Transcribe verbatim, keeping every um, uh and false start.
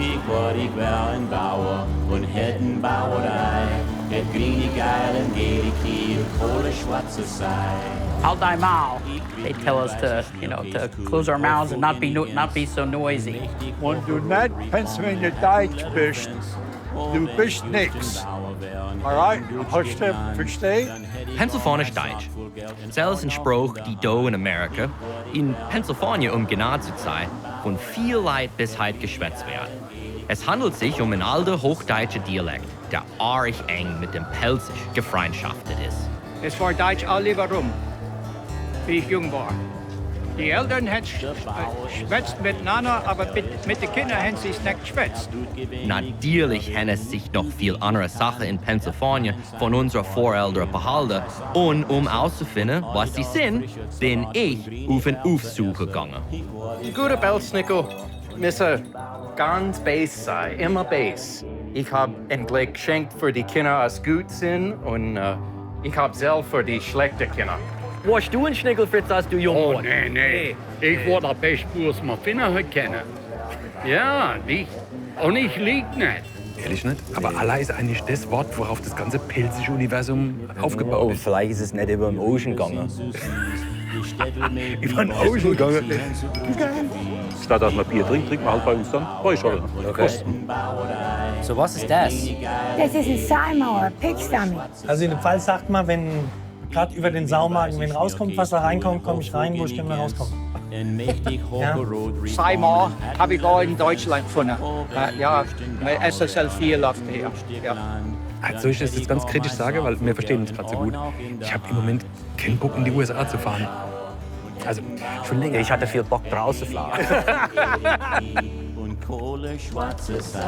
Ich war, ich wär en Bauer un hätt en Bauerei, hätt griene Geil un gele Kieh un kohle schwarze Sei. Halt thy mouth. They tell us to, you know, to close our mouths and not be no, not be so noisy. Wenn du net Pennsylvania Deutsch bist, du bist nix. Alright? Hast du verstanden? Pennsylvanisch Deutsch. Des is en Sproch, die do in Amerika, in Pennsylvania, um genau zu sein, von viel Leit bis heit geschwätzt wird. Es handelt sich um en alter hochdeutscher Dialekt, der arg eng mit dem Pälzisch gefreundschaftet is. Es war Deutsch all iwwerrum, wie ich jung war. Die Eltern hän sch- äh, schwätzt mitnanner, awwer mit, mit de Kinner hän se net geschwätzt. Natürlich hän es sich noch viel annere Sache in Pennsylvania von unsere Voreltere behalte. Un um auszufinden, was sie sin, bin ich uf en Ufsuch gegangen. En guter Pälznickel misst ganz bees sei, immer bees. Ich hab en Glück geschenkt für die Kinner, as gut sin, un äh, ich hab self für die schlechte Kinner. Warst du en Schnickelfritz, as du jung Oh, warst? Nee, nee. Ich war der Bescht, was mer finden hat können. Ja, nicht. Un ich lieg net. Ehrlich net? Aber Alla is eigentlich des Wort, worauf des ganze pälzische Universum aufgebaut is. Vielleicht is es net iwwerm Ocean gegangen. Iwwerm Ocean gegangen. Statt dass mer Bier trinkt, trinkt mer halt bei uns dann Weißschorle. Prost. So, was is des? Des is en Seimaul, Pig Stomach. Also in der Pfalz sagt man, wenn grad über den Saumagen, wenn rauskommt, was da reinkommt, komme ich rein, wo ich drin rauskommen. Ja. Seimaul hab ich all in Deutschland gefunden. Äh, ja, S S L vier läuft hier. Ja. Also soll ich des jetzt ganz kritisch sagen, weil wir verstehen uns grad so gut. Ich hab im Moment keinen Bock, in die U S A zu fahren. Also, schon länger. Ich hatte viel Bock, draußen zu fahren. Un kohle schwarze Sei.